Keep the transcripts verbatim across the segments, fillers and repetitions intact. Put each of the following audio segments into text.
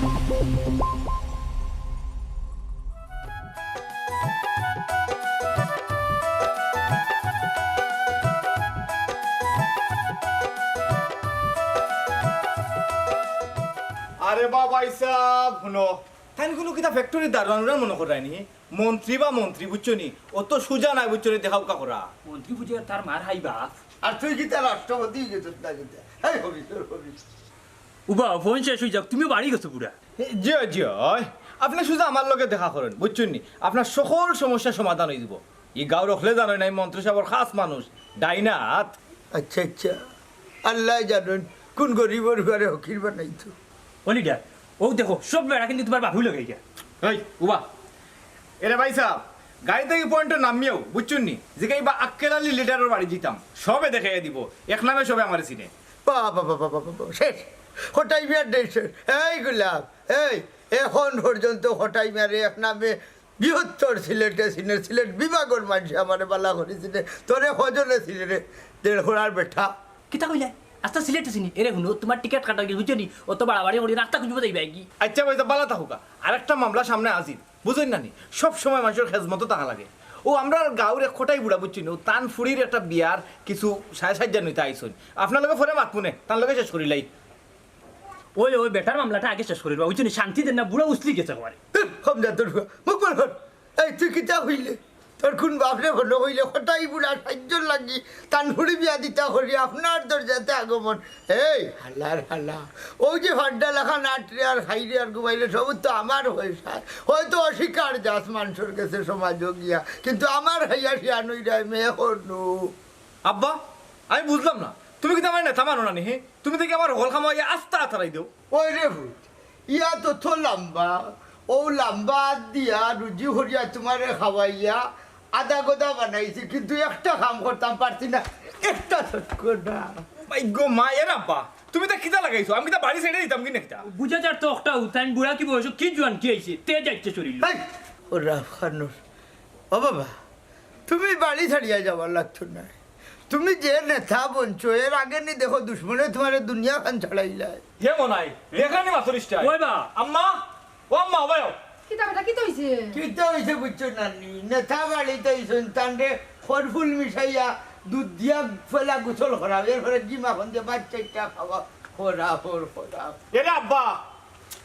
আরে বা ভাইসাব, হুনো, তাইন কুনু কিতা ফ্যাক্টরির দারোয়ান উরান মনো কররায়নি? মন্ত্রী বা মন্ত্রী, বুঝছো নি? অত সুজা নায়, বুঝছো নি? দেখাউক্কা করা। মন্ত্রী বুঝে তার মার হাই বাপ। আর তুই কিতা রাষ্ট্রপতি গেছস না কিতা? এই হবি, তোর হবি। উবা, ফোন শেষ অইযাউক, তুমিও বাড়ি গেছো পুরা। জি অয়, জি অয়। আপনে সুজা আমার লগে দেখা করইন, বুঝছইন নি? আপনার সকল সমস্যা সমাধান অইযিবো। ই গাঁওর অকলে জানইন, আমি মন্ত্রী সাবর খাস মানুষ, ডাইন আত। আচ্ছা, আচ্ছা। আল্লায় জানইন কুন গরিবর ঘরে ফকির বানাইতো। ও লিডার, অউ দেখো, সব বেড়া কিন্তু তুমার বাপউ লাগাইগিয়া। এই, উবা। এরে ভাইসাব, গাড়ি থাকি পয়েন্টো নামিয়াউ, বুঝছইন নি? জিগাইবা আক্কেল আলী লিডারর বাড়ি যিতাম, সবে দেখাইয়া দিবো, এক নামে সবে আমারে চিনে। বাবা, বাবা, বাবা, বাবা, শেষ। কটাই মিয়ার দেশ। এই গোলাপ, এই, এখন পর্যন্ত কটাই মিয়ারে এক নামে বৃহত্তর সিলেটে চিনে, সিলেট বিভাগর মানষে আমারে বালা করি চিনে। তোরে কয়জনে চিনে রে, দেড় করার বেটা। কিতা কইলে? আস্তা সিলেটে চিনি। এরে হুনো, তুমার টিকেট কাটা গেছে, বুঝছো নি? অত বাড়াবাড়ি করি রাস্তা খুঁজবো যাইবা কি? আচ্ছা ভাইসাব, বালা থাকউক্কা। আরেকটা মামলা সামনে আজির। বুঝইন না নি, সব সময় মানষর খেজমতো থাকা লাগে। অউ আমরার গাঁওর এক কটাই বুড়া, বুঝছইন নি, অউ তান ফুড়ির একটা বিয়ার কিছু সাইজ-সাইজ্জা নিতা আইছইন। আপনার লগে পরে মাতমুনে, তান লগে শেষ করিলাই। ওই, ওই বেটার মামলাটা আগে শেষ করিবা, বুঝছইন নি, শান্তি দেইন না, বুড়া উছলি গেছে একেবারে। ধুর, হারামজাদার ফুয়া, মুখ বন্ধ কর। এই, তুই কিতা কইলে? তোর কুন বাপরে হলো কইলে, কটাই বুড়া সাইজ্জর লাগি তান ফুড়ি বিয়া দিতা করি আপনার দরজাতে আগমন। এই হালার হালা, অউ যে ফাড্ডা লাখান আটরে আর খাইরে আর ঘুমাইরে, সব তো আমার পয়সা। হয়তো অস্বীকার যাস মানষর গেছে সমাজো গিয়া, কিন্তু আমার খাইয়া শিয়ান অইরায় মেয়ে করনু। আব্বা, আমি বুঝলাম না, তুমি কিতা আমারে নেতা মানো না নি, হে? তুমি দেখি আমার হকল কামো আইয়া আস্তা আতারাই দেও। ওই রে ভূত, ইয়া তো তো লাম্বা, অউ লাম্বা আত দিয়া রুজি করিয়া তুমারে খাওয়াইয়া আদা গদা বানাইছি, কিন্তু একটা কাম করতাম পারছি না, একটা সৎ কর না। মাই গো মাই, এ রাব্বা, তুমি তা কিতা লাগাইছো? আমি কিতা বাড়ি ছেড়ে দিতাম কি না কিতা? বুঝা যার তো একটা উতাইন বুড়া কি বয়স, কি জোয়ান কি আইছে, তে যাইছে শরীর। এই, ও রাফ খানুর, ও বাবা, তুমি বাড়ি ছাড়িয়া যাওয়ার লাগতো না। তুমি যে নেতা বনছো, এর আগে নি দেখো দুশমনে তুমারে দুনিয়া খান ছাড়াইলায়। হে মনাই, দেখানি মাথুর স্টাইল। ওই বা। আম্মা, ও আম্মা, ওবায়ও। কিতা বেটা, কিতা অইছে? কিতা অইছে বুঝছো না নি? নেতা বাড়িত আইছইন, তানরে খরফুল মিশাইয়া দুধ দিয়া পয়লা গোসল করাও, এরপরে ঘি মাখন দিয়া বাচ্চাইটা খাওয়া, খরা, খর, খরা। এরে আব্বা,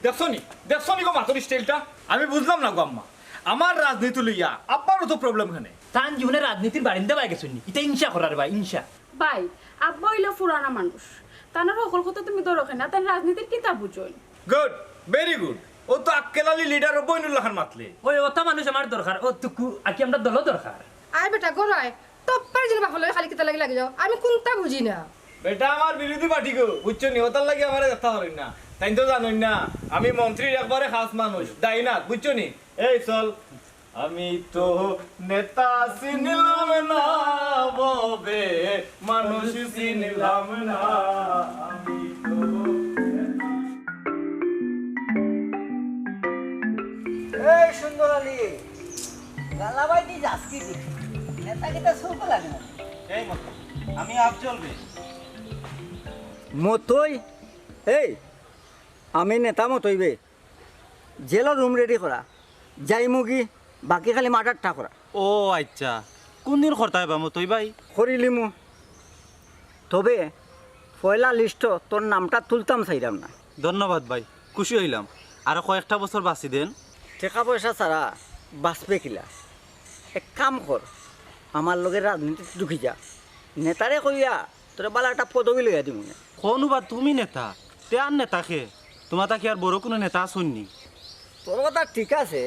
দেখছো নি? দেখছো নি গো মাথুর স্টাইলটা? আমি বুঝলাম না গো আম্মা। আমার রাজনীতি লইয়া আব্বার অত প্রবলেম কেনে? তান জীবনে রাজনীতির বারিন্দা বায় গেছইন নি? ইতা ইনশা করার বা, ইনশা। ভাই, আব্বা অইলা ফুরানা মানুষ। তানর হকল কথা তুমি ধরো কেনে, তাইন রাজনীতির কিতা বুঝইন? Good, very good। অউ তো আক্কেল আলী লিডার ও বইনুল্লাহ খান মাতলে। ওই অতা মানুষ আমার দরকার, ও তুকু আকি আমরার দলও দরকার। আয় বেটা, ঘরো আয়। তপ্পার জিন বাপর লগে খালি কিতা লাগি লাগি যাও, আমি কুন্তা বুঝি না। বেটা আমার বিরোধী পার্টি গো, বুঝছো নি? অতার লাগি আমারে দেখতা পারইন না। তাইন তো জানইন না, আমি মন্ত্রীর একবারে খাস মানুষ, ডাইন আত, বুঝছো নি? এই চল, আমি তো নেতা চিনলাম না, ববে মানুষ চিনলাম না। আমি তো নেতা। এই সুন্দর আলী, গালাবাই দি যাস কি দি? নেতা কিতা চউখো লাগে না? এই মতো, আমি আফজল বে। মতই? এই, আমি নেতা মতই বে। জেলর রুম রেডি করা, যাইমুগি, বাকি খালি মার্ডারটা করা। ও আচ্ছা, কুনদিন করতায় বা মতই ভাই? করিলিমু, তবে পয়লা লিস্টো তোর নামটা তুলতাম চাইরাম না। ধন্যবাদ ভাই, খুশি অইলাম। আরো কয়েকটা বছর বাঁচি দেন। টেকা পয়সা ছাড়া বাঁচবে কিলা? এক কাম কর, আমার লগে রাজনীতিত ঢুকি যা, নেতারে কইয়া তোরে বালা একটা পদবি লইয়া দিমুনে। কও নু বা তুমি নেতা, তে আর নেতা কে? তুমার থাকি আর বড় কুনু নেতা আছইন নি? তোর কথা ঠিক আছে,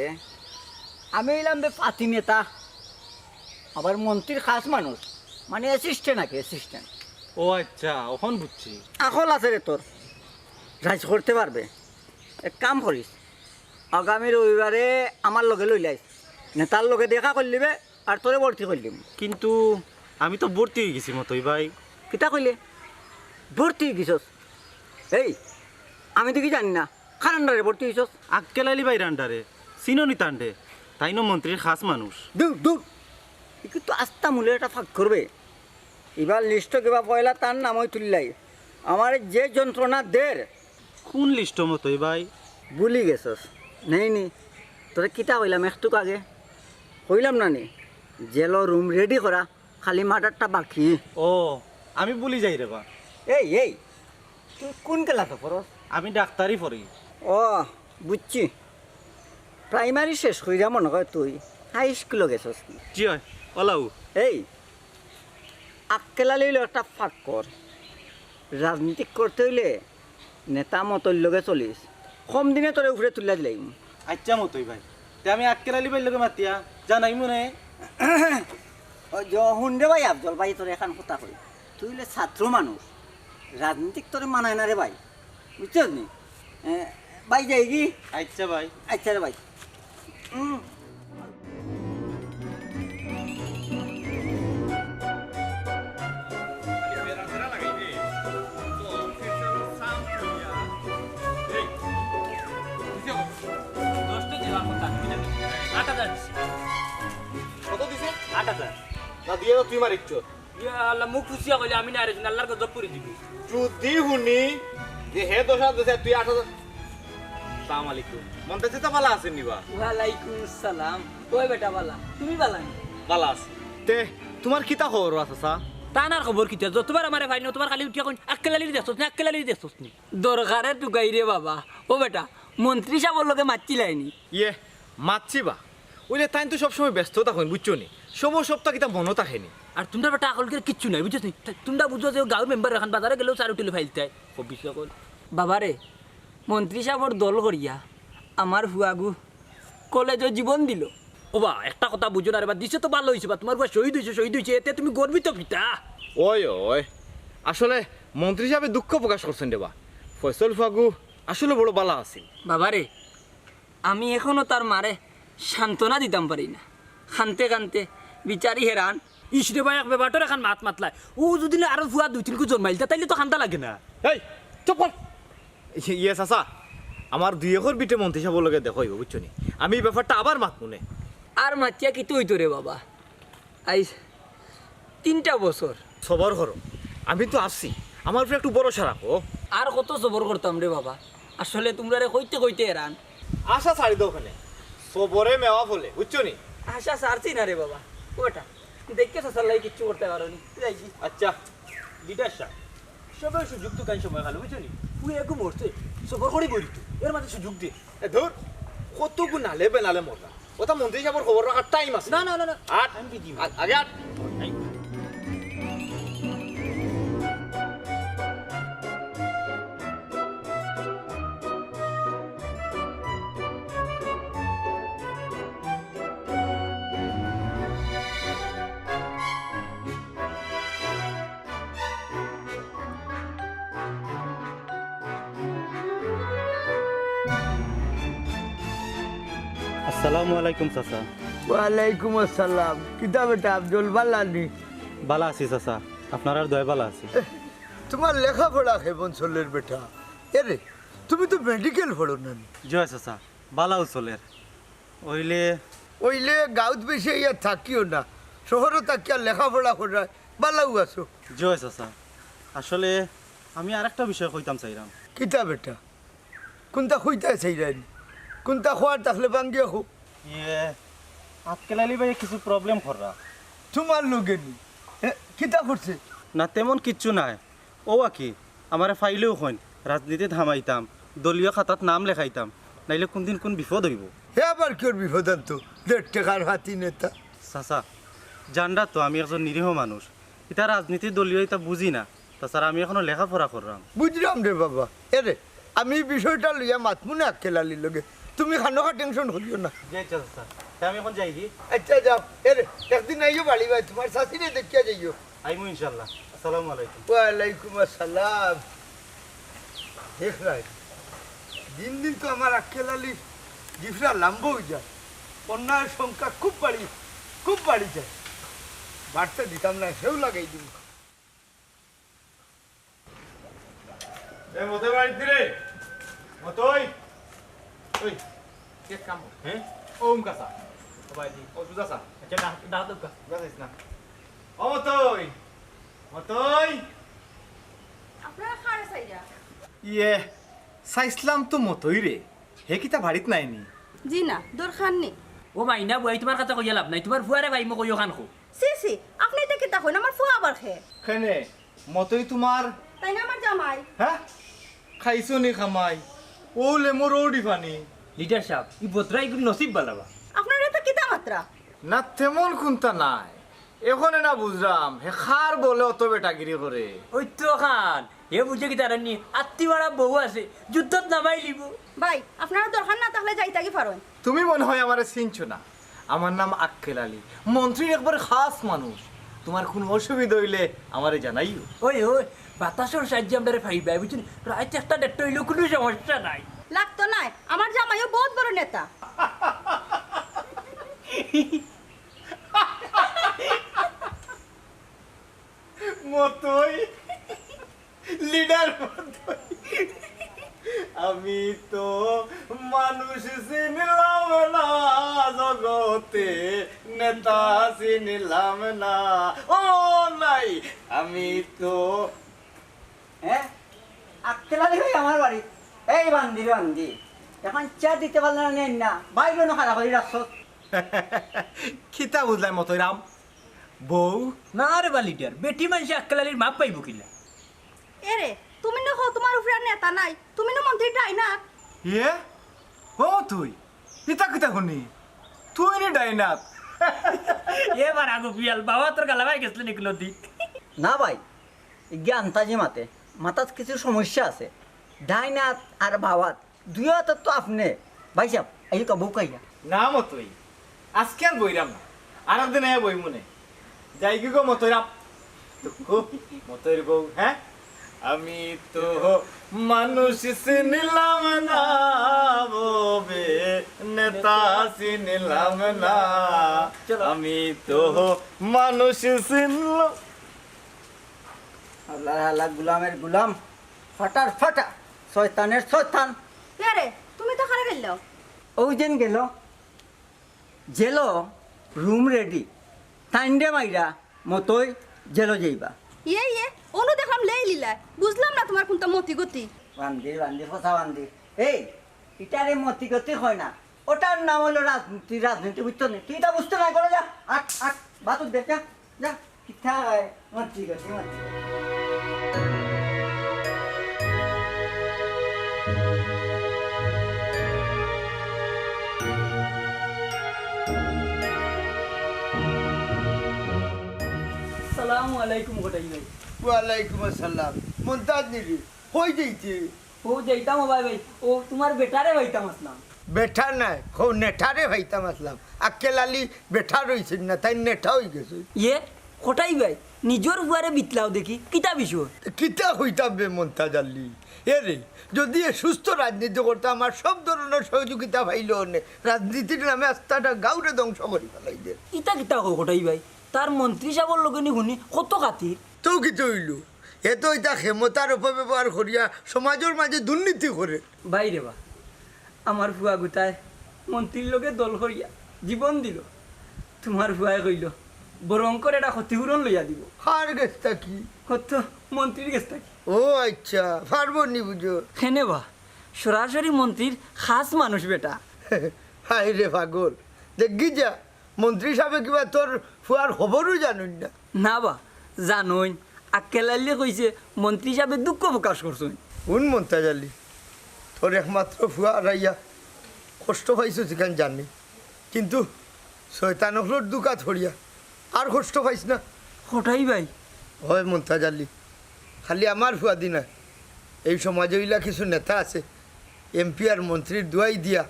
আমি অইলাম বে পাতি নেতা, আবার মন্ত্রীর খাস মানুষ, মানে অ্যাসিস্ট্যান্ট আর কি, অ্যাসিস্ট্যান্ট। ও আচ্ছা, অখন বুঝছি। আকল আছে রে তোর, রাইজ করতে পারবে। এক কাম করিস, আগামী রবিবারে আমার লগে লইলাইস, নেতার লগে দেখা করিলিবে, আর তোরে ভর্তি করিলিমু। কিন্তু আমি তো ভর্তি অইগেছি মতই ভাই। কিতা কইলে? ভর্তি অইগেছস? এই, আমি দেখি জানি না, কার আন্ডারে ভর্তি অইছস? আক্কেল আলী ভাইর আন্ডারে, চিনো নি তানরে? তাইন মন্ত্রীর খাস মানুষ। দূর, দূর, ই কিন্তু আস্তা মূলে একটা ফাঁক করবে। ইবার লিস্টো কিবা পয়লা তার নামই তুললাই, আমারে যে যন্ত্রণা দের। কুন লিস্টো মতই ভাই? ভুলি গেছস? নেই নি, তোরে কিতা কইলাম একটুক আগে? কইলাম না নি, জেলর রুম রেডি করা, খালি মার্ডারটা বাকি। ও, আমি ভুলি যাই রে বা। এই, এই, তুই কোন ক্লাসো পড়স? আমি ডাক্তারি পড়ি। ও, বুঝছি। প্রাইমারি শেষ কইরা মনে কয় তুই হাই স্কুলো গেছস নি? জি অয়, অলাউ। এই, আক্কেল আলীর লগে একটা ফাঁক কর। রাজনীতি করতে অইলে নেতা মতইর লগে চলিস, কম দিনে তোরে উপরে তুলিয়া দিলাইমু। আইচ্ছা মতই ভাই, তে আমি আক্কেল আলী ভাইর লগে মাতিয়া জানাইমু নে। ও জ-, হুন রে ভাই আফজল ভাই, তোরে এখান কথা কই, তুই অইলে ছাত্র মানুষ, রাজনীতিক তোরে মানায় না রে ভাই, বুঝছস নি? এ, ভাই যাই কি? আইচ্ছা ভাই। আইচ্ছা রে ভাই। হুম। দশটা দিলাম, কত দিছে? আট হাজার। না দিয়া তো তুই মারিচ্ছ। ইয়া আল্লাহ, মুখ ফুসিয়া কইলে আমি না রে, আল্লাহর গজব পড়ি দিবি। যদি হুনি যে হে দশ হাজার দিছে, তুই আট হাজার। আসসালামু আলাইকুম। মন্ত্রী সাব তো ভালা আছইন নি বা? ওয়ালাইকুম আসসালাম। ওই বেটা ভালা, তুমি ভালা নি? ভালা আছি। তে, তুমার কিতা খবর আছে, চাচা? তান আর খবর কিতা? যতবার আমারে পাইন, অতবার খালি উঠিয়া কইন, "আক্কেল আলীরে দেখছস নি, আক্কেল আলীরে দেখছস নি?" দরকারে টুকাই রে বাবা। ও বেটা, মন্ত্রী সাবর লগে মাতছিলায় নি? ইয়ে, মাতছি বা। অইলে তাইন তো সবসময় ব্যস্ত থাকইন, বুঝছো নি? সময় সবতা কিতা মনো থাকে নি? আর তুমরা বেটা আকলকের কিচ্ছু নাই, বুঝছস নি? তা-, তুমরা বুঝো যে গাঁওর মেম্বার অখন বাজারে গেলেও চার হোটেলে ফাইলতায়। অফিস সকল। বাবারে, মন্ত্রী সাবর দল করিয়া আমার ফুয়াগু কলেজো জীবন দিল। ও বা, একটা কথা বুঝো না রে বা, দিছে তো ভালা অইছে বা, তুমার ফুয়া শহীদ অইছে, শহীদ অইছে, এতে তুমি গর্বিত কিতা? ওই, ওই, আসলে মন্ত্রী সাবে দুঃখ প্রকাশ করছইন রে বা। ফয়সল ফুয়াগু আসলে বড় ভালা আছিল। বাবারে, আমি এখনো তার মারে সান্ত্বনা দিতাম পারি না। কানতে কানতে বিচারি হেরান। ইস রে বা, এক বেবাটর এখান মাত মাতলায়। অউ যদি না আরো ফুয়া দুই তিনগু জন্মাইলতা, তাইলে তো কান্দা লাগে না। এই, চুপ কর। ইয়ে চাচা, আমার দুই একর ভিতরে মন্ত্রী সাবর লগে দেখা অইবো, বুঝছো নি? আমি ই ব্যাপারটা আবার মাতমু নে। আর মাতিয়া কিতা অইতো রে বাবা? আইজ তিনটা বছর। সবর করো, আমি তো আছি, আমার উপরে একটু ভরসা রাখো। আর কত সবর করতাম রে বাবা, আসলে তুমরারে কইতে কইতে হেরান। আশা ছাড়ি দেও কেনে, সবরে মেওয়া ফলে, বুঝছো নি? আশা ছাড়ছি না রে বাবা। ও বেটা, দেখিয়া চাচার লাগি কিচ্ছু করতে পারো নি, যাই কি? আচ্ছা, লিডার সাব, সবে সুযোগ তো কাই সময় খালো, বুঝছো নি? ফুয়াগু মরছে, সবর করি বইরি তো, এর মাঝে সুযোগ দে। এ ধুর, কতগু নালে বেনালে মররা। অতা মন্ত্রী সাবর খবর রাখার টাইম আছে? না, না, না, না। আট। আমি বিজি। আ-, আগে আট। আসসালামু আলাইকুম চাচা। ওয়ালাইকুম আসসালাম। কিতা বেটা আফজল, ভালা নি? ভালা আছি চাচা, আপনারার দয়ায় ভালা আছি। তুমার লেখাপড়া কেমন চলের বেটা? এরে, তুমি তো মেডিকেল পড়ো না নি? জি অয় চাচা, ভালাউ চলের। অইলে? অইলে গাঁওত বেশি আইয়া থাকিও না, শহরো থাকিয়া লেখাপড়া কররায়, ভালাউ আছো। জি অয় চাচা, আসলে আমি আরেকটা বিষয় কইতাম চাইরাম। কিতা বেটা? কুনতা কইতায় চাইরায় নি? কুনতা কওয়ার থাকলে ভাঙ্গিয়া কও। ইয়ে, আক্কেল আলী ভাইয়ে কিছু প্রবলেম কররা। তুমার লগে নি? এ, কিতা করছে? না, তেমন কিচ্ছু নায়। অউ আর কি, আমারে পাইলেউ কইন, রাজনীতিত হামাইতাম, দলীয় খাতাত নাম লেখাইতাম, নাইলে কুনদিন কুন বিপদ অইবো। হে আবার কিওর বিপদ আনতো? দেড় টেকার হাতি নেতা। চাচা, জানরা তো আমি একজন নিরীহ মানুষ, ইতা রাজনীতি দলীয় ইতা বুঝি না। তাছাড়া আমি এখনো লেখাপড়া কররাম। বুঝরাম রে বাবা। এরে, আমি ই বিষয়টা লইয়া মাতমু নে আক্কেল আলীর লগে। তুমি খানোখা টেনশন করিও না। জি আচ্ছা চাচা, তে আমি অখন যাইগি? আচ্ছা যাও। এরে, একদিন আইও বাড়ি বায়, তুমার চাচিরে দেখিয়া যাইও। আইমু ইনশাআল্লাহ। আসসালামু আলাইকুম। ওয়ালাইকুম আসসালাম। দেখরায়, দিন দিন তো আমার আক্কেল আলীর জিফরা লাম্বা অই যায়। অন্যায়ের সংখ্যা খুব বাড়ি, খুব বাড়ি যায়। বাড়তে দিতাম না, সেও লাগাই দিমু। এ মতই বাড়িত রে। মতই। ওই, কে কাম? হ্যাঁ? ও উমকা চা। ও ভাইজি। ও সুজা চা। আচ্ছা, ডাক, ডাক দোকা। সুজা চাইস না। ও মতই। মতই। আপনারা কারে চাইরা? ইয়ে, চাইছলাম তো মতইরে। হে কিতা বাড়িত নাইনি? জি না, দরকার নি। ও মাইনা বুয়াই, তুমার কথা কইয়া লাভ নাই, তুমার ফুয়ারে ভাই মো কইও খান খো। সি সি, আপনে ইতা কিতা কইন? আমার ফুয়া আবার কে? কেনে, মতই তুমার? তাইন আমার জামাই। হ্যাঁ, খাইছো নি খামাই? ও লেমো রৌডি ফানি। লিডার সাব, ই বদরাই গুলি নসিব বালাবা। আপনার ইতা কিতা মাতরা? না, তেমন কুন্তা নাই। অখনে না বুঝরাম, হে কার বলে অত বেটাগিরি করে। ওই তো খান, হে বুঝে কিতা জানি, আত্তি মারা বউ আছে, যুদ্ধত নামাইলিবো। ভাই, আপনারা দরকার না থাকলে যাইতাগি পারইন। তুমি মনে হয় আমারে চিনছো না। আমার নাম আক্কেল আলী, মন্ত্রীর একবারে খাস মানুষ। তুমার কুনু অসুবিধা অইলে আমারে জানাইও। ওই ওই, বাতাসর সাহায্যে আমরারে পাইবায়, বুঝছইন? রাইত একটা দেড়টা অইলেও কুনু সমস্যা নাই। লাগতো নায়, আমার জামাইও বউত বড় নেতা। মতই, লিডার মতই। আমি তো মানুষ চিনলাম না জগতে, নেতা চিনলাম না। ও নাই, আমি তো হ্যাঁ, আক্কেল আলী ভাই আমার বাড়ি। এই বান্দি রে বান্দি, অখন চা দিতে পারলে না, নেন না, বাইরে না খারাপ হয়ে রাখছো। কিতা বুঝলায় মতইরাম? বউ? না রে বা লিডার, বেটি মানষে আক্কেল আলীর মাপ পাইবো কিলা? এরে, তুমি না কও তুমার উপরে আর নেতা নাই, তুমি না মন্ত্রীর ডাইন আত। ইয়ে? ও তুই, ইতা কিতা হুনি? তুই নি ডাইন আত? এবার আগো বিয়াল, বাবা তোর গালাবাই গেছলে নিকলো দিক। না ভাই, ইগিয়ে আন্তাজি মাতে, মাথাত কিছু সমস্যা আছে। ডাইন আত আর বাউ আত, দুই আতর তো আপনে। ভাই সাহেব, এই কবু কইয়া। না মতই, আজকে আর বইরাম না, আর একদিন আয়া বইমুনে। যাইগি গো মতইরাম। দুঃখ, মতইর বউ, হ্যাঁ? আমি তো মানুষ চিনলাম না ববে, নেতা চিনলাম না। আমি তো মানুষ চিনলাম। আল্লাহ আল্লাহ, গুলামের গুলাম, ফাটার ফাটা, শয়তানের শয়তান। এরে, তুমি তো খারাপ গেল। ওই দিন গেল জেলো, রুম রেডি, তাইনরে মাইরা মতই জেলো যাইবা। ইয়ে ইয়ে, অনু দেখলাম লেই লিলায়, বুঝলাম না তুমার কুনটা মতি গতি। বান্দি, বান্দি, ফসা বান্দি। এই, ইটারে মতি গতি হয় না, ওটার নাম হলো রাজনীতি। রাজনীতি বুঝছো নি? তুই ইটা বুঝতে না করে যা, আট আট বাতুর দে, যা, যা। কিতা হয় মতি গতি, মতি গতি। সালামু আলাইকুম কটাই ভাই। ওয়ালাইকুম আসসালাম। মন্তাজ নি রে, কই যাইতে? ও যাইতাম ও ভাই ভাই, ও তুমার বেটারে পাইতাম আছলাম। বেটা নায়, হো নেটারে পাইতাম আছলাম। আক্কেল আলী বেটা রইছইন না, তাইন নেটা অইগেছইন। ইয়ে, কটাই ভাই, নিজর ফুয়ারে বিতলাও দেখি, কিতা বিষয়? কিতা কইতাম বে মন্তাজ আলী? এরে, যুদি এ সুস্থ রাজনীতি করতা, আমার সব ধরনর সহযোগিতা পাইলো অনে। রাজনীতির নামে আস্তাটা গাউরে ধ্বংস করি ফালাইদের। ইতা কিতা কও কটাই ভাই? তার মন্ত্রী সাবর লগে নি হুনি কত খাতির। তো কিতা অইলো? এ তো ইতা ক্ষমতার অপব্যবহার করিয়া সমাজর মাঝে দুর্নীতি করে। ভাই রে বা, আমার ফুয়া গুতায় মন্ত্রীর লগে দল করিয়া জীবন দিল। তুমার ফুয়ায় কইল, বরং করে এটা ক্ষতিপূরণ লইয়া দিব। কার গেছ থাকি? কত মন্ত্রীর গেছ থাকি। ও আইচ্ছা, পারবো নি বুঝো। কেনে বা, সরাসরি মন্ত্রীর খাস মানুষ বেটা। হায় রে পাগল, দেখি যা, মন্ত্রী সাবে কিবা তোর ফুয়ার খবরও জানইন না? না বা, জানইন, আক্কেল আলীয়ে কইছে মন্ত্রী সাবে দুঃখ প্রকাশ করছইন। হুন মন্তাজ আলী, তোর একমাত্র ফুয়া হারাইয়া কষ্ট পাইছস ইখান জানি, কিন্তু শয়তান অকলর দুকাত পড়িয়া আর কষ্ট পাইস না। কটাই ভাই। হয় মন্তাজ আলী, খালি আমার ফুয়াদি না, এই সমাজে অইলা কিছু নেতা আছে, এমপি আর মন্ত্রীর দুয়াই দিয়া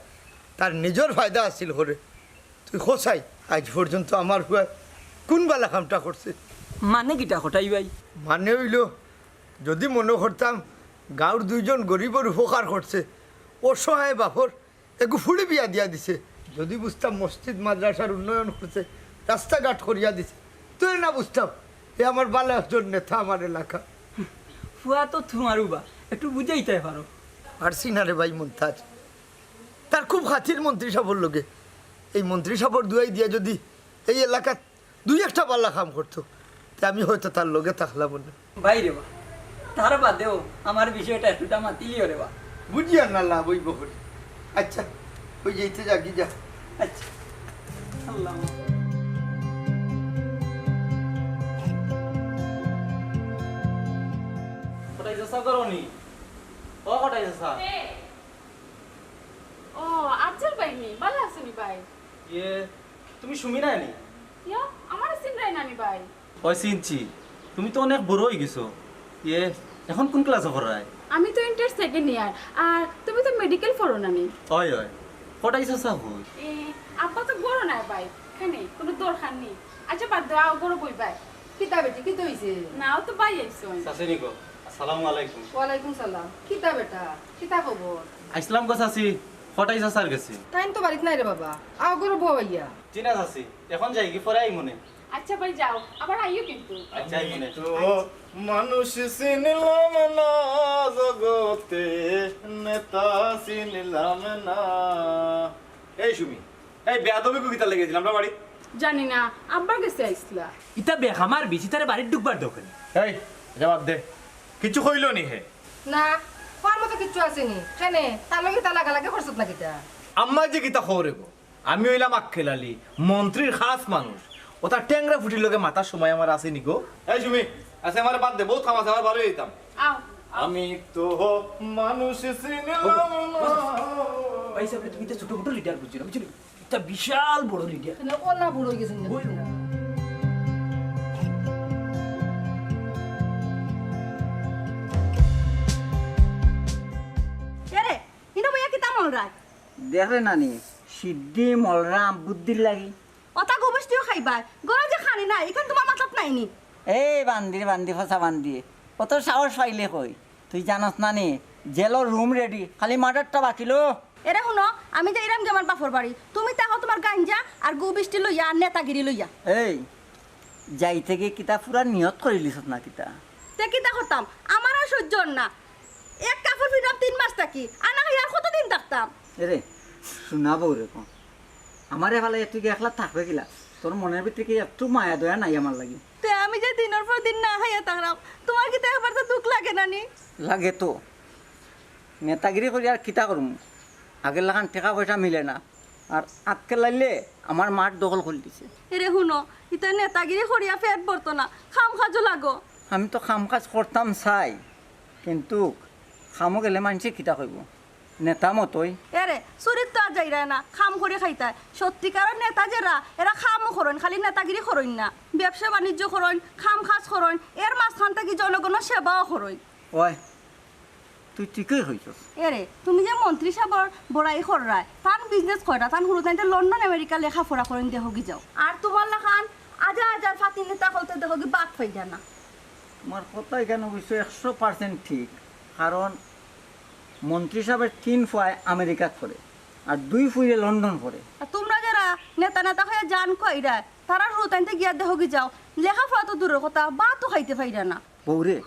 তার নিজর ফায়দা হাসিল করে। তুই কছাই, আইজ পর্যন্ত আমার ফুয়ায় কুন বালা কামটা করছে? মানে কিতা কটাই ভাই? মানে অইলো, যুদি মনো করতাম গাউর দুইজন গরিবর উপকার করছে, অসহায় বাপর এগু ফুড়ি বিয়া দিয়া দিছে, যুদি বুঝতাম মসজিদ মাদ্রাসার উন্নয়ন করছে, রাস্তাঘাট করিয়া দিছে, তে না বুঝতাম এ আমার বালা একজন নেতা আমার এলাকা। ফুয়া তো তুমারউ বা, একটু বুঝাইতায় পারো। পারছি না রে ভাই মন্তাজ, তার খুব খাতির মন্ত্রী সাবর লগে। এই মন্ত্রী সাবর দুয়াই দিয়া যুদি এই এলাকাত দুই একটা বালা কাম করতো, তে আমি হয়তো তার লগে থাকলাম অনে। ভাই রে বা, তার বাদেও আমার বিষয়টা একটুটা মাতিলিও রে বা। বুঝিয়ার না লাভ অইবো করি। আচ্ছা, ওই যে ইতে যাগি যা। আচ্ছা। আল্লাহ। কটাই চাচা করনি? ও কটাই চাচা। কে? ও, আফজল ভাই নি? ভালা আছইন নি ভাই? ইয়ে, তুমি সুমি নায় নি? ইয়া, আমারে চিনরায় না নি ভাই? ওই চিনছি, তুমি তো অনেক বড় অইগেছো। ইয়ে, এখন কোন ক্লাসো পড়রায়? আমি তো ইন্টার সেকেন্ড ইয়ার, আর তুমি তো মেডিকেল পড়ো না নি? ওই, ওই, কটাই চাচা কই? এ, আব্বা তো ঘরো নাই ভাই, কেনে, কুনু দরকার নি। আচ্ছা, বাদ দেও, আও ঘরো বইবায়। কিতা বেটি, কিতা অইছে? না, ও তো ভাই আইছইন। চাচি নি গো, আসসালামু আলাইকুম। ওয়ালাইকুম সালাম। কিতা বেটা, কিতা খবর? আইছলাম গো চাচি, কটাই চাচার গেছে। তাইন তো বাড়িত নাই রে বাবা, আও ঘরো বও আইয়া। জি না চাচি, এখন যাইগি, পরে আইমুনে। আচ্ছা ভাই, যাও, আবার আইও কিন্তু। আচ্ছা, আইমুনে। তো মানুষ চিনলাম না জগতে, নেতা চিনলাম না। এই সুমি, এই বেয়াদবি কু কিতা লেগেছিল আমরা বাড়ি? জানি না, আব্বার গেছে আইছলা। ইতা বেখামার বিষ, ইতারে বাড়িত ঢুকবার দরকার নেই। এই, ইতা বাদ দে, কিচ্ছু কইলো নি হে? না, কওয়ার মতো কিচ্ছু আছে নি। কেনে, তার লগে তা লাগালাগি করছত না কিতা? আম্মা যে কিতা খবর গো? আমি অইলাম আক্কেল আলী, মন্ত্রীর খাস মানুষ। ও তার টেংরা ফুটির লগে মাতার সময় আমার আছে নি গো? এই সুমি, আচ্ছা, আমার বাদ দে, বহুত কাম আছে, আমার বাড়ি যাইতাম। আও, আও। আমি তো মানুষ চিনলাম না। ভাই সাহেব, তুমি তো ছোট মোটো লিডার বুঝছো না, বুঝছো নি? ইতা বিশাল বড় লিডার। না, ওলা বড় অইগেছে না। ওই। এরে, ইনো বইয়া কিতা মলরায়? দেখরে নানি, সিদ্ধি মলরাম বুদ্ধির লাগি। অতা গোবস্তিও খাইবায়, ঘরো যে খানি নাই, ইখান তুমার মাথাত নাই নি? এই বান্দির বান্দি, ফসা বান্দি, অত সাহস পাইলে কই? তুই জানস না নি, জেলর রুম রেডি, খালি মার্ডারটা বাকি লো। এরে হুনো, আমি যাইরাম গি আমার বাপর বাড়ি, তুমি থাকো তুমার গাঞ্জা আর গুবিষ্টি লইয়া আর নেতাগিরি লইয়া। এই, যাইতে গিয়া কিতা পুরা নিয়ত করিলিছত না কিতা? তে কিতা করতাম, আমার আর সহ্য অর না। এক কাপড় পিন্দাম তিন মাস থাকি, আর না খাইয়া আর কতদিন থাকতাম? এরে, হুনা বউরে কও, আমারে ফালাইয়া তুই কি একলা থাকবে কিলা? তোর মনর ভিতরে কি একটু মায়া দয়া নাই আমার লাগি? তে আমি যে দিনর পর দিন না খাইয়া থাকরাম, তুমার কিতা একবার তো দুখ লাগে না নি? লাগে তো। নেতাগিরি করি আর কিতা করমু? আগের লাখান টেকা পয়সা মিলে না। আর আক্কেল আলীয়ে আমার মাঠ দখল করি দিছে। এরে হুনো, ইতা নেতাগিরি করিয়া পেট ভরতো না, কাম কাজও লাগো। আমি তো কাম কাজ করতাম চাই, কিন্তু কামো গেলে মানষে কিতা কইবো? নেতা মতোই। এরে, চুরিত তো আর যাইরায় না, কাম করি খাইতায়। সত্যিকারর নেতা যেরা, এরা কামও করইন, খালি নেতাগিরি করইন না। ব্যবসা বাণিজ্য করইন, কাম কাজ করইন, এর মাঝখান থাকি জনগণর সেবাও করইন। ওই, তুই ঠিকই কইছস। এরে, তুমি যে মন্ত্রী সাবর বড়াই কররায়, তান বিজনেস কয়টা, তান হুরুতাইন্তে লন্ডন আমেরিকা লেখাপড়া করইন দেখো গি যাও। আর তুমার লাখান হাজার হাজার ফাতির নেতা অকলতে দেখো গি বাদ পাইরা না। তুমার কথা ইখান অবশ্য একশো পার্সেন্ট ঠিক, কারণ মন্ত্রী সাবর তিন ফুয়ায় আমেরিকাত পড়ে, আর দুই ফুয়ে লন্ডন পড়ে। আর তুমরা যেরা নেতা নেতা কইয়া জান খুয়াইরায়, তারার হুরুতাইন্তে গিয়া দেখো গি যাও, লেখাপড়া তো দূরর কথা, ভাতও খাইতে পাইরা না। বউরে,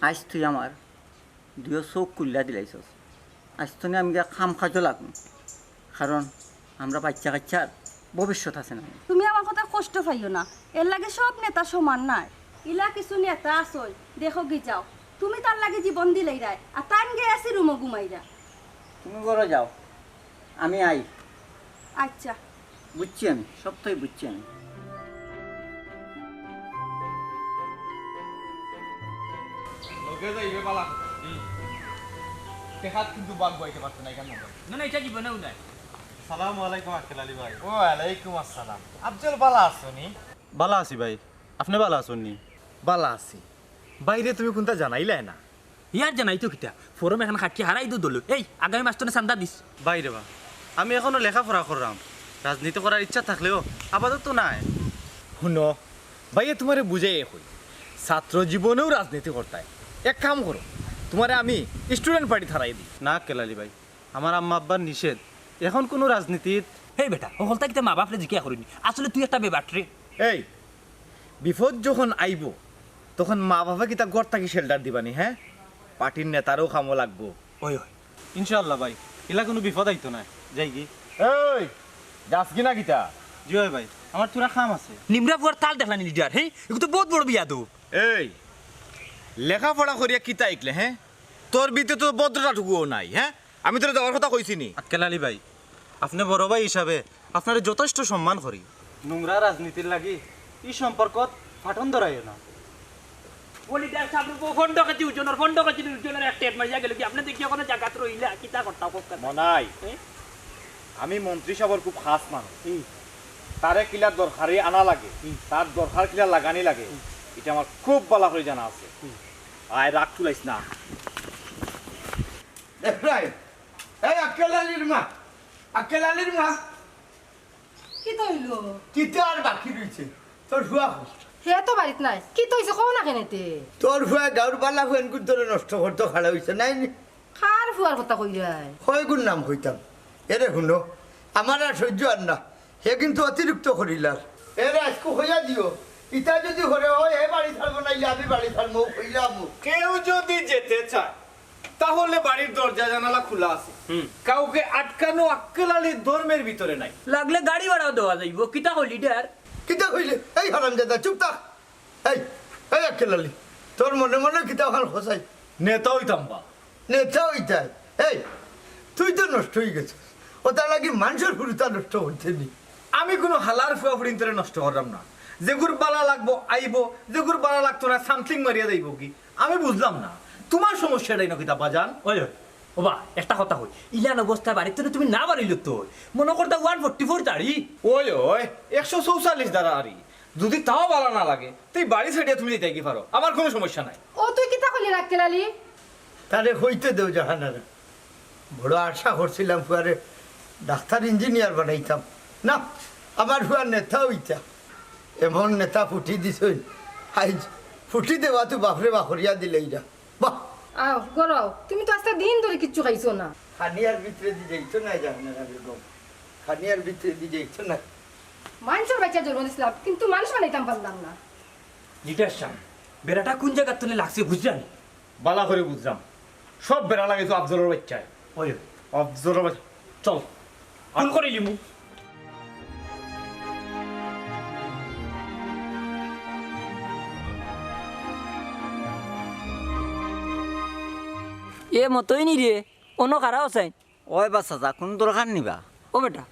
আইজ তুই আমার দুইও চউখ খুলিয়া দিলাইছস। আইজ তনে আমি গিয়া কাম কাজো লাগমু, কারণ আমরা বাইচ্চা কাইচ্চার ভবিষ্যৎ আছে না। তুমি আমার কথায় কষ্ট পাইও না, এরলাগি সব নেতা সমান নায়। ইলা কিছু নেতা আছইন, দেখো গি যাও, তুমি তার লাগি জীবন দিলাইরায়, আর তাইন গিয়া এসি রুমো ঘুমাইরা। তুমি ঘরো যাও, আমি আই। আচ্ছা। বুঝছি আমি, সবটাই বুঝছি আমি। লগে যাইবে বালা কথা। হুম। টেকাত কিন্তু বাঘ বইতে পারছে না এখান মতো। না, না, এটা জীবনেও নাই। সালামু আলাইকুম আক্কেল আলী ভাই। ওয়ালাইকুম আসসালাম। আফজল, বালা আছো নি? বালা আছি ভাই, আপনে বালা আছইন নি? বালা আছি। ভাইরে, তুমি কুনতা জানাইলায় না? ইয়ার জানাইতো কিতা? ফরম এখান কাটিয়া হারাই দু দল। এই, আগামী মাস তনে চান্দা দিস। ভাইরে বা, আমি এখনো লেখাপড়া কররাম। রাজনীতি করার ইচ্ছা থাকলেও আপাতত নাই। হুনো, ভাইয়ে তুমারে বুঝাইয়া কই, ছাত্র জীবনেও রাজনীতি করতায়। এক কাম করো, তুমারে আমি স্টুডেন্ট পার্টিত হারাই দেই। না আক্কেল আলী ভাই, আমার আম্মা আব্বার নিষেধ, এখন কুনু রাজনীতিত। হেই বেটা, হকলতা কিতা মা বাপরে জিকাইয়া করইন নি? আসলে তুই একটা বেবাট রে। এই, বিপদ যখন আইবো, তখন মা বাপে কিতা ঘর থাকি শেল্টার দিবা নি, হে? পার্টির নেতারও কামো লাগবো। ওই, ওই। ইনশাআল্লাহ ভাই, ইলা কুনু বিপদ আইতো নায়। যাইগি? এই, যাসগি না কিতা? জি অয় ভাই, আমার থুড়া কাম আছে। নিমরা ফুয়ার তাল দেখলা নি লিডার, হে? ইগু তো বউত বড় বেয়াদব। এই, লেখাপড়া করিয়া কিতা ইকলে, হে? তোর ভিতরে তো ভদ্রতাটুকুও নাই, হে? আমি তোরে যাওয়ার কথা কইছি নি? আক্কেল আলী ভাই, আপনে বড় ভাই হিসাবে আপনারে যথেষ্ট সম্মান করি। নোংরা রাজনীতির লাগি ই সম্পর্কত ফাটন ধরাইও না। ও লিডার সাব, পনেরো কেজি ওজনর, পনেরো কেজি ওজনর এক টেট মারিয়া গেল কি? আপনে দেখি অখনো জাগাত রইলা, কিতা করতা কউক্কা? মনাই, এ? আমি মন্ত্রী সাবর খুব খাস মানুষ। হুম। তারে কিলা দরকারি আনা লাগে, হুম। তার দরকার কিলা লাগানি লাগে, হুম। ইটা আমার খুব ভালা করি জানা আছে। হুম। আয়, রাগ তুলাইস না। এফরাইম, এই আক্কেল আলীর মা, আক্কেল আলীর মা। কিতা অইলো? কিতা আর বাকি রইছে? তোর ফুয়া কই? হে তো বাড়িত নাই। কিতা অইছে কও না কেনে তে? তোর ফুয়া গাউর বালা ফুয়াইনগুর ধরে নষ্ট করতো খাড়া অইছে, নায় নি? কার ফুয়ার কথা কইরায়? কয়গুর নাম কইতাম? এরে হুনো, আমার আর সইজ্য আর না। হে কিন্তু অতিরিক্ত করিলার। এরে আইজকু কইয়া দিও, ইতা যুদি করে অয়, হে বাড়ি ছাড়বো, নাইলে আমি বাড়ি ছাড়মু, কইলাম। কেউ যুদি যেতে চায়, তাহলে বাড়ির দরজা জানালা খুলা আছে। হুম। কাউকে আটকানো আক্কেল আলীর ধর্মের ভিতরে নাই। লাগলে গাড়ি ভাড়াও দেওয়া যাইবো। কিতা কইলি, লিডার? কিতা কইলে? এই হারামজাদা, চুপ থাক। এই, এই আক্কেল আলী, তোর মনে মনে কিতা অখান কছাই? নেতা অইতাম বা। নেতা অইতায়? এই, তুই তো নষ্ট অইগেছস। অতার লাগি মানষর হুরুতা নষ্ট করতে নি। আমি কুনু হালার ফুয়া ফুড়িন্তরে নষ্ট কররাম না। যেগুর বালা লাগবো আইবো, যেগুর বালা লাগতো না something মারিয়া যাইবো কি? আমি বুঝলাম না, তুমার সমস্যাটাই না কিতা বাজান? ওই, ওই, ওবা, একটা কথা কই, ইলান অবস্থায় বাড়িত থনে তুমি না বারইলে তো অয়। মনো করতা one forty four দাড়ি। ওই, ওই, একশো চৌচল্লিশ দাড়ি। যুদি তাও বালা না লাগে, তে বাড়ি ছাড়িয়া তুমি যাইতায় কি পারো, আমার কুনু সমস্যা নাই। ও তুই কিতা কইলি আক্কেল আলী? তারে কইতে দেও জাহানারা। বড় আশা করছিলাম ফুয়ারে ডাক্তার ইঞ্জিনিয়ার বানাইতাম। না, আমার ফুয়া নেতা অইতা। এমন নেতা ফুটি দিছইন, আইজ ফুটি দেওয়া তো বাফরে বাফরিয়া দিলাইরা। বাহ! আও, ঘরো আও। তুমি তো আস্তা দিন ধরি কিচ্ছু খাইছো না। খানিয়ার ভিতরে দি যাইতো না জাহানারা বেগম। খানিয়ার ভিতরে দি যাইতো না। মানষর বাইচ্চা জন্ম দিছলাম, কিন্তু মানুষ বানাইতাম পারলাম না। লিডার সাব, বেড়াটা কুন জাগাত থনে লাগছে বুঝরায় নি? বালা করি বুঝরাম। সব বেড়া লাগাইতো আফজলর বাইচ্চায়। ওই। আফজলর বাইচ্চা। চল। ফোন করিলিমু। এ মতই নি রে, অনো খাড়া অছাইন। ওই বা চাচা, কুনু দরকার নি বা? ও বেটা,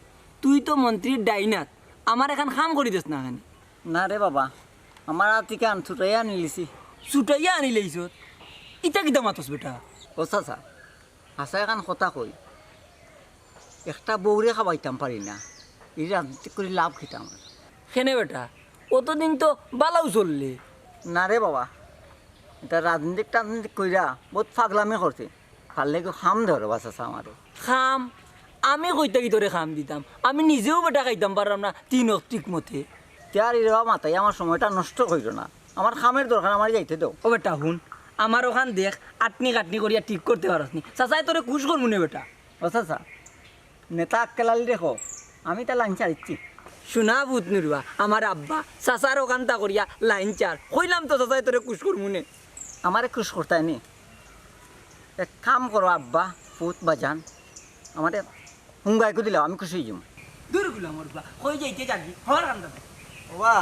তুই তো মন্ত্রীর ডাইন আত, আমার এখান কাম করি দেস না কেনে? না রে বাবা, আমার আত ইখান ছুটাইয়া আনিলিছি। ছুটাইয়া আনিলাইছত? ইতা কিতা মাতস বেটা? ও চাচা, হাছা এখান কথা কই, একটা বউরে খাবাইতাম পারি না, ই রাজনীতি করি লাভ কিতা আমার? কেনে বেটা, অতদিন তো বালাউ চললে। না রে বাবা, ইতা রাজনীতিক টাজনীতিক কইরা বউত ফাগলামি করছি। পারলে একটু কাম দেও রে বা চাচা আমারে। কাম? আমি কই থাকি তোরে কাম দিতাম? আমি নিজেউ বেটা খাইতাম পাররাম না তিন অক্ত ঠিক মতে। তে আর ইরে বা মাতাইয়া আমার সময়টা নষ্ট করিও না। আমার কামের দরকার, আমারে যাইতে দেও। ও বেটা হুন, আমার অখান দেখ, আটনি কাটনি করিয়া ঠিক করতে পারস নি। চাচায় তোরে খুশ করমু নে বেটা। ও চাচা, নেতা আক্কেল আলীরে কও, আমি তার লাইন ছাড়িচ্ছি। হুনা পুত নুরুয়া, আমার আব্বা, চাচার অখানতা করিয়া লাইন ছাড়। কইলাম তো চাচায় তোরে খুশ করমু নে। আমারে খুশ করতায় নি? এক কাম করো আব্বা, পুত বাজান, আমারে হুঙ্গাইকু দিলাও, আমি খুশ অইযিমু। দুর গুলামর ফুয়া, কই যাইতে যাগি, হর কান্দা। ওবা,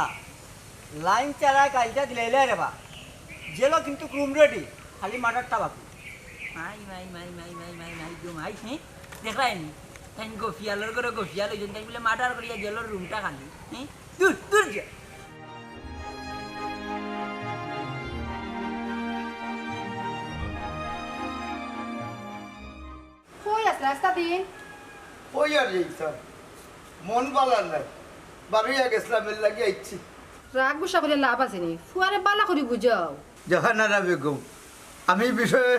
লাইন ছাড়া গাড়িটা দিলাইলে রে বা। জেলো কিন্তু রুম রেডি, খালি মার্ডারটা বাকি। মাই, মাই, মাই, মাই, মাই, মাই, মাই গো মাই, হে? দেখরায় নি? তাইন গফিয়ালর ঘরো গফিয়াল অইছইন, তাইন বুলে মার্ডার করিয়া জেলর রুমটা খালি, হে? দুর, দুর যা। কই আছলা আস্তা দিন? কই আর যাইতাম? মন বালা নাই। বারইয়া গেছলাম, এর লাগি আইছি। রাগ গুসা করিয়া লাভ আছে নি? ফুয়ারে বালা করি বুঝাও। জাহানারা বেগম, আমি ই বিষয়ে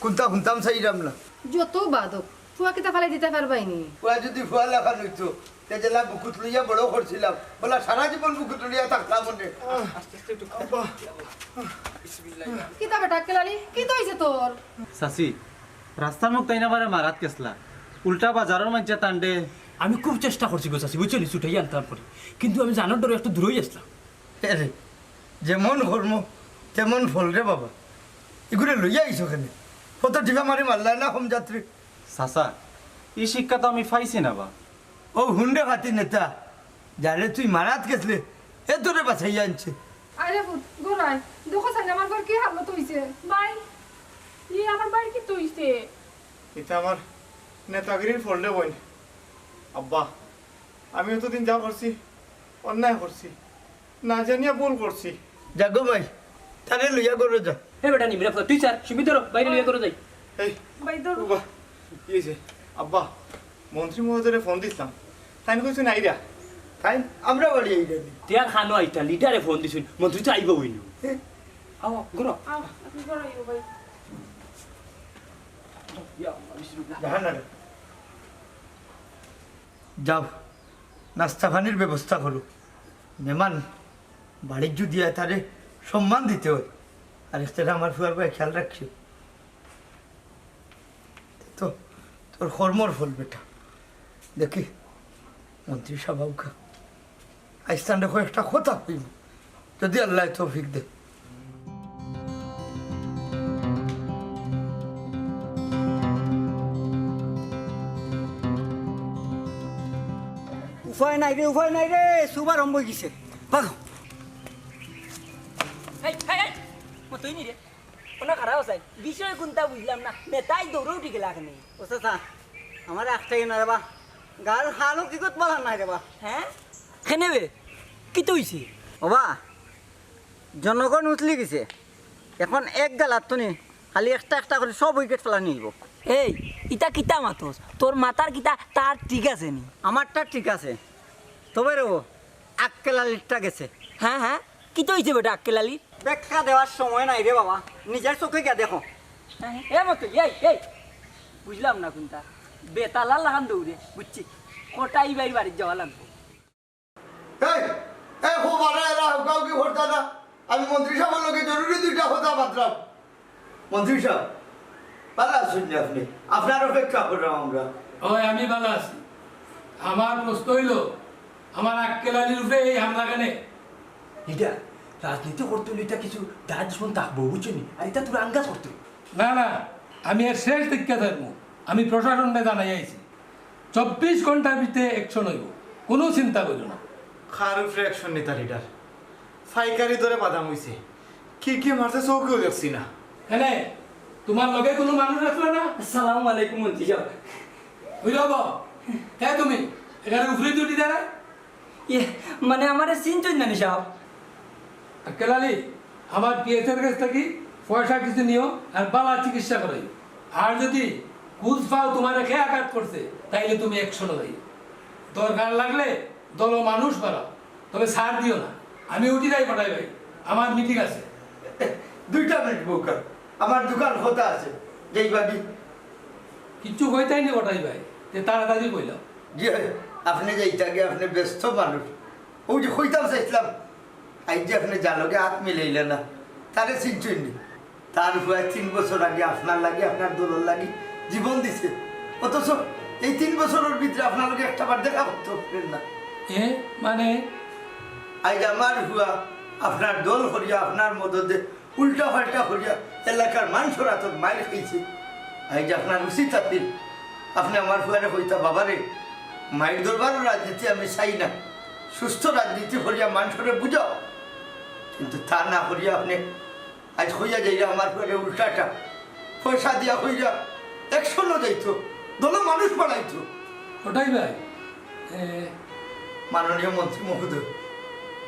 কুন্তা হুনতাম চাইরাম না। যত বাদক, ফুয়া কিতা ফালাই দিতা পারবায় নি? ফুয়া যুদি ফুয়া লাখান অইতো, তে যেলা বুকুত লইয়া বড় করছিলাম, অলা সারা জীবন বুকুত লইয়া থাকতাম অনে। আস্তে আস্তে একটু, আব্বা। বিসমিল্লাহ। কিতা বেটা আক্কেল আলী, কিতা অইছে তোর? চাচি, রাস্তার মুখ তাইন আমারে মারাত গেছলা, উল্টা বাজারর মাইনষে তানরে। আমি খুব চেষ্টা করছি গো চাচি, বুঝছো নি, ছুটাইয়া আনতাম করি, কিন্তু আমি জানর ডরে একটু দূরই আছলাম। এরে, যেমন কর্ম, তেমন ফল রে বাবা। ইগুরে লইয়া আইছো কেনে? কত টিপা মারি মারলায় না কম যাত্রী। চাচা, ই শিক্ষা তো আমি পাইছি না বা। ও হুন রে ফাতি নেতা, যারে তুই মারাত গেছলে, হে তোরে বাঁচাইয়া আনছে। আরে পুত, ঘরো আয়। দেখো চাইন আমার ঘর কি হালত অইছে। ভাই, ই আমার ভাইর কিতা অইছে? ইতা আমার নেতাগিরির ফল রে বইন। আব্বা, আমি অতদিন যা করছি, অন্যায় করছি, না জানিয়া ভুল করছি। যাগো মাই, তারে লইয়া ঘরো যা। এ বেটা নিমিরা, তুই স্যার, সুমি ধরো, বাইরে লইয়া ঘরো যাই। এই, ভাই, ধরো। বাবা, কি হইছে? আব্বা, মন্ত্রী মহোদয়রে ফোন দিছিলাম, তাইন কইছইন আইরা। তাইন আমরা বাড়ি আইরা নি। তে আর খানো আইতা, লিডারে ফোন দিছইন, মন্ত্রী তো আইবো অইনু। এ? আও, ঘরো। আও, আপনি ঘরো আইও ভাই। ইয়া আল্লাহ, বিসমিল্লাহ। জাহান নারে। যাও, নাস্তা পানির ব্যবস্থা করো। মেহমান বাড়িত যদি আয়, তারে সম্মান দিতে হয়। আর একটা আমার ফুয়ার ভাই খেয়াল রাখিও। তো তোর কর্মর ফল বেটা। দেখি মন্ত্রী সাহেব আউকা। আইস্তান দেখো একটা কথা কইব, যদি আল্লাহ তৌফিক দে। উপায় নাই রে, উপায় নাই রে, সুবার হম বই গেছে। ভাগো। এই, এই, এই, ও তুই নি রে? ওনা খারাপ আছে। বিষয় কোনটা বুঝলাম না। মেতাই দৌড়ে উঠি গেলা কেনে? ও চাচা, আমার একটাই না রে বা। গার হালও কি করতে পারার নাই রে বা। হ্যাঁ? কেনে বে? কি তো হইছে? ও বা, জনগণ উতলি গেছে। এখন এক গালাত তো নি, খালি একটা একটা করে সব উইকেট ফেলা নিব। এই, ইতা কিতা মাতস? তোর মাথার কিতা তার ঠিক আছে নি? আমারটা ঠিক আছে। তবে রে ও, আক্কেল আলীরটা গেছে। হ্যাঁ, হ্যাঁ, কিতা হইছে বেটা আক্কেল আলীর? ব্যাখ্যা দেওয়ার সময় নাই রে বাবা, নিজের চোখে গিয়া দেখো। হ্যাঁ, হ্যাঁ। এ মতো, এই, এই, বুঝলাম না কোনটা। বেতালার লাখান দৌড়ে, বুঝছি। কটাই ভাইর বাড়িত যাওয়া লাগবো। এই, এই, খুব ভালো এরা হুকাহুকি করতা না। আমি মন্ত্রী সাহেবের লগে জরুরি দুইটা কথা বাতরাম। মন্ত্রী সাহেব, ভালা আছইন নি আপনে? আপনার অপেক্ষা কররাম আমরা। ওই, আমি ভালা আছি। আমার প্রশ্ন অইলো, আমার আক্কেল আলীর উপরে এই হামলা কেনে? ইটা রাজনীতি করতে অইলে ইটা কিছু দায় দুশমন থাকবো, বুঝছো নি? আর ইটা তুমি আন্দাজ করতে অইবো। না, না, আমি এর শেষ দেখিয়া থাকমু। আমি প্রশাসনরে জানাই আইছি, চব্বিশ ঘন্টার ভিতরে action অইবো, কুনু চিন্তা করিও না। কার উপরে action নিতা লিডার? পাইকারি দরে বাদাম অইছে, কে কে মারছে চোখেও দেখছি না। এনে, তোমার লগে কুনু মানুষ আছলা না? আসসালামু আলাইকুম মন্ত্রী সাহেব। অই রে বা, কে তুমি? এখানে উপরে দুটি দাঁড়া। ইয়ে, মানে আমারে চিনছইন না নি সাহেব? আক্কেল আলী, আমার পিএসের কাছ থাকি পয়সা কিছু নিও আর বালা চিকিৎসা করাইও। আর যদি খুঁজ পাও তোমারে কে আঘাত করছে, তাইলে তুমি actionও যাইও। দরকার লাগলে দলো মানুষ বাড়াও, তবে ছাড় দিও না। আমি উঠি যাই কটাই ভাই, আমার meeting আছে। দুইটা মিনিট বউকা, আমার দোকান খোতা আছে, যাইবাগি। কিচ্ছু কইতাই নি কটাই ভাই, তে তাড়াতাড়ি কইলাও। জি, আপনে যাইতাগি, আপনে ব্যস্ত মানুষ। অউ যে কইতাম চাইছিলাম, আইজ যে আপনে যার লগে আত মিলাইলা না, তারে চিনছইন নি? তার ফুয়ায় তিন বছর আগে আপনার লাগি, আপনার দলর লাগি জীবন দিছে, অথচ এই তিন বছরর ভিতরে আপনার লগে একটা বার দেখা করতে পারইন না। এ, মানে? আইজ আমার ফুয়া আপনার দল করিয়া, আপনার মদদে উল্টা পাল্টা করিয়া এলাকার মানষর আতর মাইর খাইছে। আইজ আপনার উচিত আছিল, আপনে আমার ফুয়ারে কইতা, "বাবারে, মাইর দরবারর রাজনীতি আমি চাই না, সুস্থ রাজনীতি করিয়া মানষরে বুঝাও।" কিন্তু তা না করিয়া আপনে আইজ কইয়া যাইরা আমার ফুয়ারে উল্টাটা, পয়সা দিয়া কইরা actionও যাইতো, দলো মানুষ বাড়াইতো। কটাই ভাই, এ, মাননীয় মন্ত্রী মহোদয়,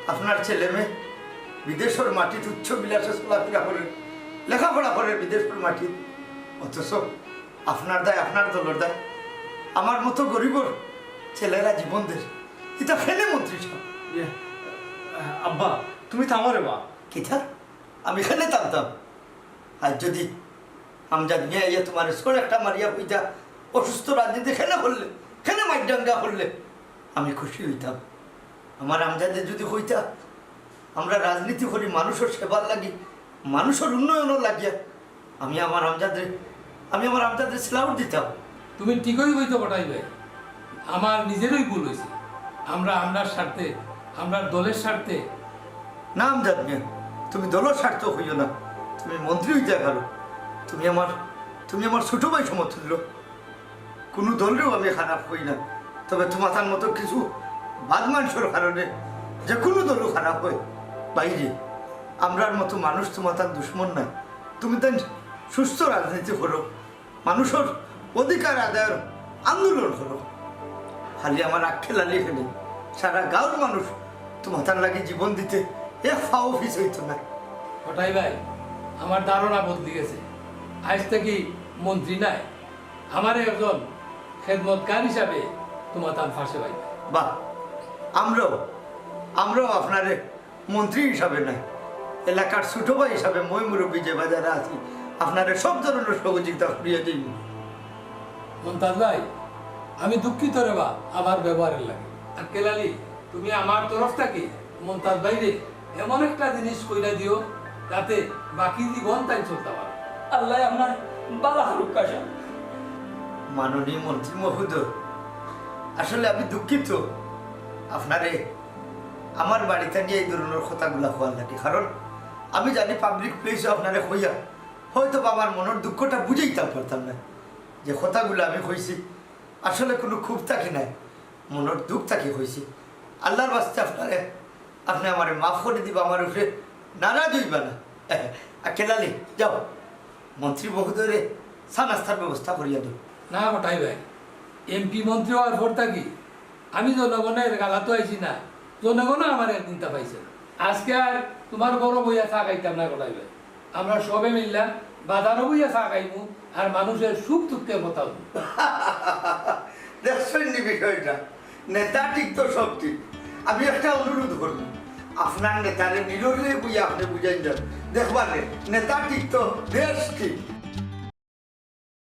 আপনার ছেলে মেয়ে বিদেশর মাটিত উচ্চ বিলাসে চলাফেরা করের, লেখাপড়া করের বিদেশর মাটিত, অথচ আপনার দায়, আপনার দলর দায় আমার মতো গরিবর ছেলেরা জীবন দের। ইতা কেনে মন্ত্রী সাহেব? ইয়ে, আব্বা, তুমি থামো রে বা। কিতা? আমি কেনে থামতাম? আর যদি আমজাদ মিয়া আইয়া তোমারে চড় একটা মারিয়া কইতা, "অসুস্থ রাজনীতি কেনে করলে, কেনে মাইর দাঙ্গা করলে?" আমি খুশি অইতাম। আমার আমজাদে যদি কইতা, "আমরা রাজনীতি করি মানষর সেবার লাগি, মানষর উন্নয়নর লাগিয়া," আমি আমার আমজাদরে, আমি আমার আমজাদরে salute দিতাম। তুমি ঠিকই কইছো কটাই ভাই, আমার নিজেরই ভুল অইছে। আমরা আমরার স্বার্থে, আমরার দলের স্বার্থে। না আমজাদ মিয়া, তুমি দলর স্বার্থ কইও না, তুমি মন্ত্রী অইতায় পারো। তুমি আমার, তুমি আমার ছোট ভাই সমতুল্য। কুনু দলরেও আমি খারাপ কই না, তবে তোমাতার মতো কিছু বাদ মানষর কারণে যে কুনু দলও খারাপ অয়। ভাইরে, আমরার মতো মানুষ তোমাতার দুশমন নায়। তুমি তাইন সুস্থ রাজনীতি করো, মানষর অধিকার আদায়র আন্দোলন করো। খালি আমার আক্কেল আলী কেনে, সারা গাঁওর মানুষ তুমাতার লাগি জীবন দিতে এক পাও পিছাইতো না। কটাই ভাই, আমার ধারণা বদলি গেছে। আইজ থাকি মন্ত্রী নায়, আমারে একজন খেদমতকার হিসাবে তুমাতান পাশে পাইবা। বাহ, আমরাও, আমরাও আপনারে মন্ত্রী হিসাবে নায়, এলাকার ছোট ভাই হিসাবে, মই মুরব্বি যে বাজারে আছি, আপনারে সব ধরনের সহযোগিতা করিয়া দিমু। মন্তাজ ভাই, আমি দুঃখিত রে বা, আমার ব্যবহারের লাগি। আক্কেল আলী, তুমি আমার তরফ থাকি মন্তাজ ভাইরে এমন একটা জিনিস কইরা দিও, যাতে বাকি জীবন তাই চলতে পারে। আল্লাহ আপনার বালা করুক কাকা। মাননীয় মন্ত্রী মহোদয়, আসলে আমি দুঃখিত আপনারে আমার বাড়িত আনিয়া এই ধরনের কথাগুলা কওয়ার লাগি, কারণ আমি জানি পাবলিক প্লেসে আপনারে কইয়া হয়তো বা আমার মনের দুঃখটা বুঝাইতাম পারতাম না, যে কথাগুলা আমি কইছি আসলে কোনো ক্ষোভ থাকি নাই, মনের দুঃখ থাকি কইছি। আল্লাহর ওয়াস্তে আপনারে, আপনে আমারে মাফ করি দিবা, আমার উপরে নারাজ অইবা না। আক্কেল আলী, যাও, মন্ত্রী মহোদয়রে চা নাস্তার ব্যবস্থা করিয়া দেও। না কটাই ভাই, এমপি মন্ত্রী অওয়ার পর থাকি আমি জনগণর গালাতো আইছি না, জনগণও আমার একদিনতা পাইছে না। আজকে আর তুমার ঘরো বইয়া চা খাইতাম না কটাই ভাই, আমরা সবে মিল্লা বাজারো বইয়া চা খাইমু আর মানুষের সুখ দুঃখের কথা হুনমু। দেখছইন নি বিষয়টা, নেতা ঠিক তো সব ঠিক। আমি একটা অনুরোধ করমু, আপনার নেতারে নীরবে বইয়া আপনে বুঝাইন যান, দেখবা রে, নেতা ঠিক তো দেশ ঠিক।